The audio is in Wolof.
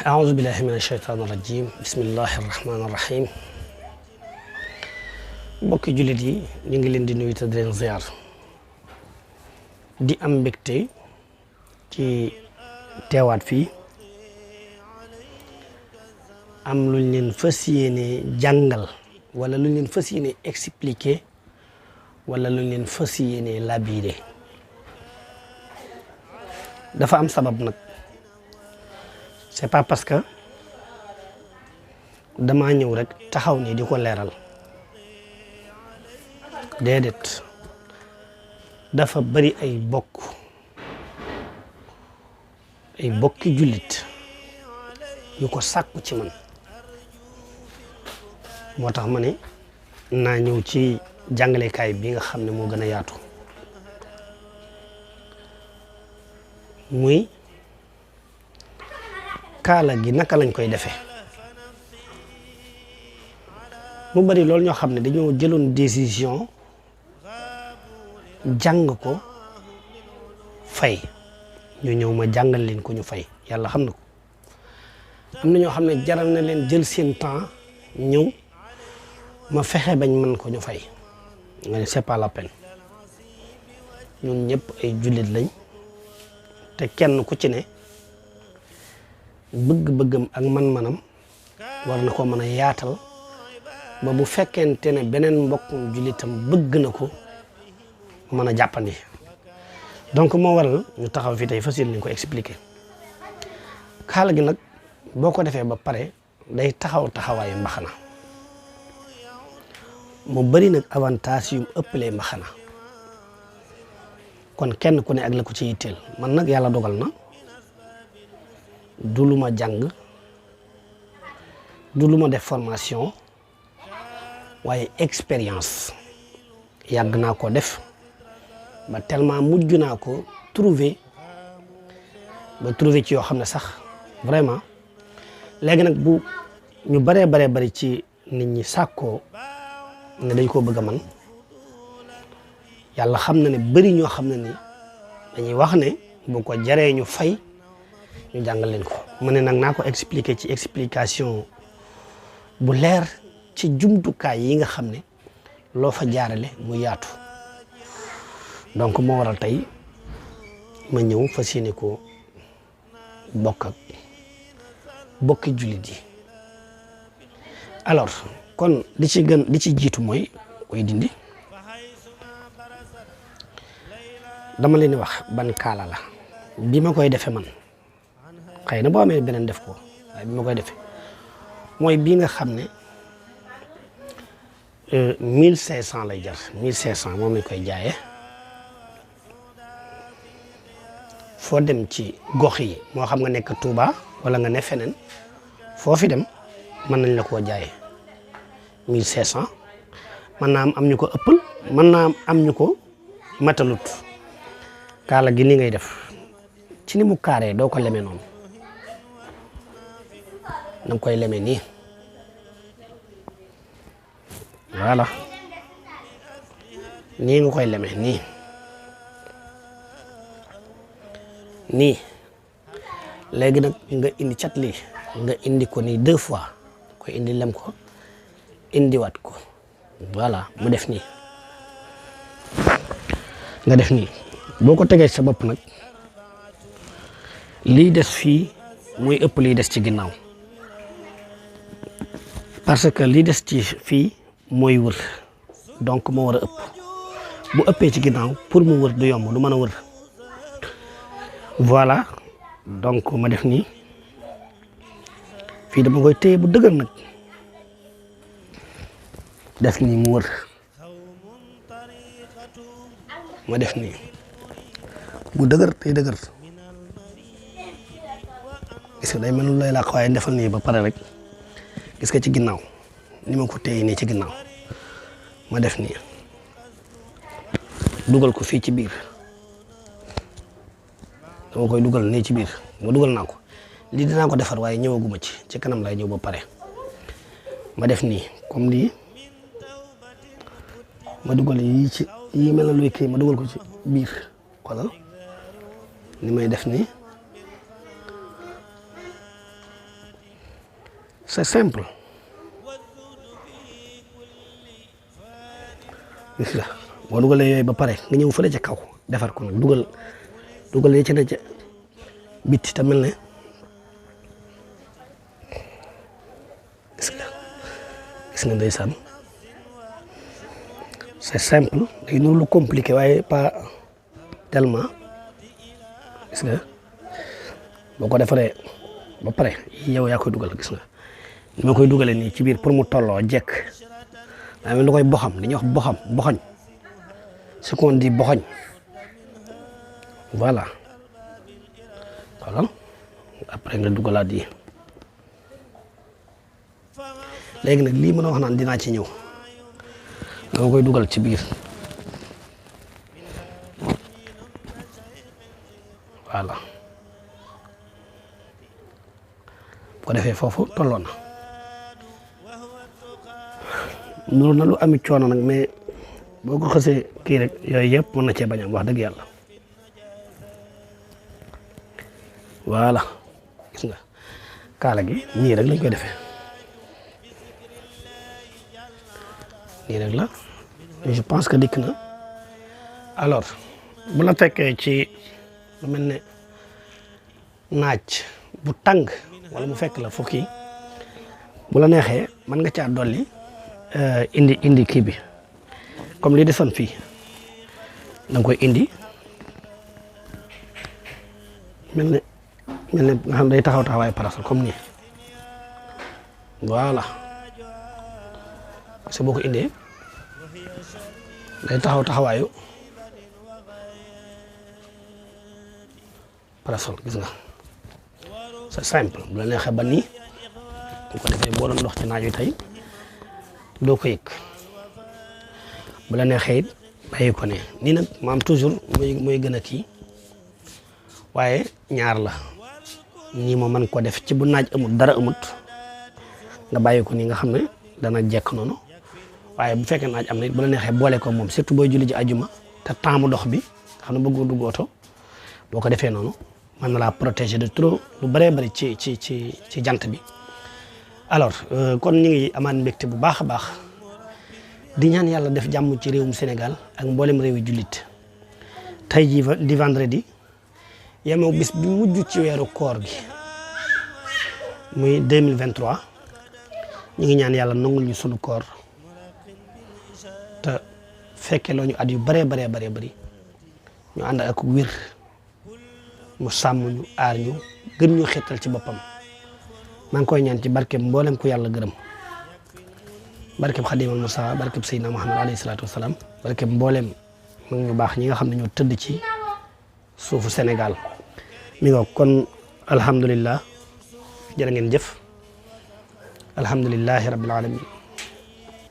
أعوذ بالله من الشيطان الرجيم بسم الله الرحمن الرحيم mbokki jullit yi ñu ngi leen di nuyu te di leen ziar di am mbégte ci teewaat fii am luñ leen fas yéene jàngal wala luñ leen fas yéene expliquer wala luñ leen fas yéene labiré dafa am sabab nag c'est pas parce que dama ñëw rek taxaw ni di ko leeral déedéet dafa bari ay bokki jullit yu ko sàkku ci man moo tax ma ne naa ñëw ci jàngalekaay bi nga xam ne moo gën a yaatu muy kaala gi naka lañ koy defee mu bari loolu ñoo xam ne dañoo jëloon décision jàng ko fay ñu ñëw ma jàngal leen ko ñu fay yàlla xam na ko am na ñoo xam ne jaral na leen jël seen temps ñëw ma fexe bañ mën ko ñu fay nga ne c'est pas la peine ñun ñëpp ay jullit lañ te kenn ku ci ne bëgg-bëggam ak man-manam war na ko mën a yaatal ba bu fekkente ne beneen mbokkum jullitam bëgg na ko mën a jàppandi donc moo waral ñu taxaw fii tey fas yéene ko expliquer kaala gi nag boo ko defee ba pare day taxawaayu mbaxana mu bari nag avantage yu ëppalee mbaxana kon kenn ku ne ak la ko ci yitteel man nag yàlla dogal na du lu ma jàng du lu ma def formation waaye expérience yàgg naa ko def ba tellement mujj naa ko trouver ci yoo xam ne sax vraiment léegi nag bu ñu baree bari ci nit ñi sàkkoo ne dañ koo bëgg a man yàlla xam na ne bari ñoo xam ne ni dañuy wax ne bu ko jaree ñu fay ñu jàngal leen ko mu ne nag naa ko expliquer ci explication bu leer ci jumtukaay yi nga xam ne loo fa jaarale mu yaatu donc moo waral tey ma ñëw fas yéene ko bokki jullit yi alors kon li ci jiitu mooy koy dindi dama leen di wax ban kaala la bi ma koy defee man xëy na boo amee beneen def ko waaye bi ma koy defee mooy bii nga xam ne 1500 lay jar 1500 moom lañ koy jaayee foo dem ci gox yi moo xam nga nekk Touba wala nga ne feneen foo fi dem mën nañ la koo jaayee 1500 mën naa am ñu ko ëppal mën naa am ñu ko matalut kaala gi ni ngay def ci ni mu kaaree doo ko leme noonu danga koy leme nii voilà nii nga koy leme nii léegi nag nga indi cat lii nga indi ko nii 2 fois koy indi lem ko indiwaat ko voilà mu def nii nga def nii boo ko tegee sa bopp nag lii des fii muy ëpp lii des ci ginnaaw parce que lii des ci fii mooy wër donc moo war a ëpp bu ëppee ci ginnaaw pour mu wër du yomb du mën a wër voilà donc ma def nii fii dama koy téye bu dëgër nag def nii mu wër ma def nii bu dëgër tey dëgër gis nga day mel lu lay làq waaye defal nii ba pare rek gis nga ci ginnaaw ni ma ko téye nii ci ginnaaw ma def nii dugal ko fii ci biir dama koy dugal nii ci biir ma dugal naa ko lii dinaa ko defar waaye ñëwaguma ci kanam lay ñëw ba pare ma def nii comme lii ma dugal yi mel na luy kii ma dugal ko ci biir xoolal ni may def nii c'est simple gis nga boo dugalee yooyu ba pare nga ñëw fële ca kaw defar ko nag dugal yi ci ne ca bitti te mel ne gis nga ndeysaan c'est simple day nuru lu compliqué waaye pas tellement gis nga boo ko defaree ba pare yow yaa koy dugal gis nga ni ma koy dugalee nii ci biir pour mu tolloo jekk daa mel lu koy boxam li ñuy wax boxoñ ce qu'on dit boxoñ voilà après nga dugalaat yi léegi nag lii mën a wax naan dinaa ci ñëw dama koy dugal ci biir voilà bu ko defee foofu tolloo na nuru na lu ami coono nag mais boo ko xasee kii rek yooyu yëpp mën na cee bañ a wax dëgg yàlla voilà gis nga kaala gi nii rek lañ koy defee nii rek la je pense que dikk na alors bu la fekkee ci lu mel ne naaj bu tàng wala mu fekk la fukki bu la neexee mën nga caa dolli indi kii bi comme li desoon fii da nga koy indi mel ne nga xam day taxaw taxawaay parasol comme nii voilà parce que boo ko indee day taxaw taxawaayu parasol gis nga c'est simple bu la neexee ba nii bu ko defee boo doon dox ci naaj wi tey doo ko yëg bu la neexee it bàyyi ko ne nii nag maam toujours mooy gën a kii waaye ñaar la nii moo mën ko def ci bu naaj amut dara amut nga bàyyi ko nii nga xam ne dana jekk noonu waaye bu fekkee naaj am na it bu la neexee boole ko moom surtout booy julli ji ajuma te temps mu dox bi nga xam ne bëggoo dugg oto boo ko defee noonu mën na laa protéger de trop lu bëree bëri ci jant bi. alors kon ñu ngi amaan mbégte bu baax a baax di ñaan yàlla def jàmm ci réewum Sénégal ak mboolem réewi jullit tey jii di vendredi yemoo bis bi mujj ci weeru koor gi muy 2023 ñu ngi ñaan yàlla nangul ñu sunu koor te fekke loo ñu at yu bëree bëri ñu ànd ak wér mu sàmm ñu aar ñu gën ñu xettal ci boppam maa ngi koy ñaan ci barkeb mboolem ku yàlla gërëm barkeb Xadimal Musaa barkeb Seydina Muhammad alayhi salaatu wasalaam barkeb mboolem mag ñu baax ñi nga xam ne ñoo tëdd ci suufu Sénégal mi nga kon alhamdulillah jërë ngeen jëf alhamdulillahi rabbil alamin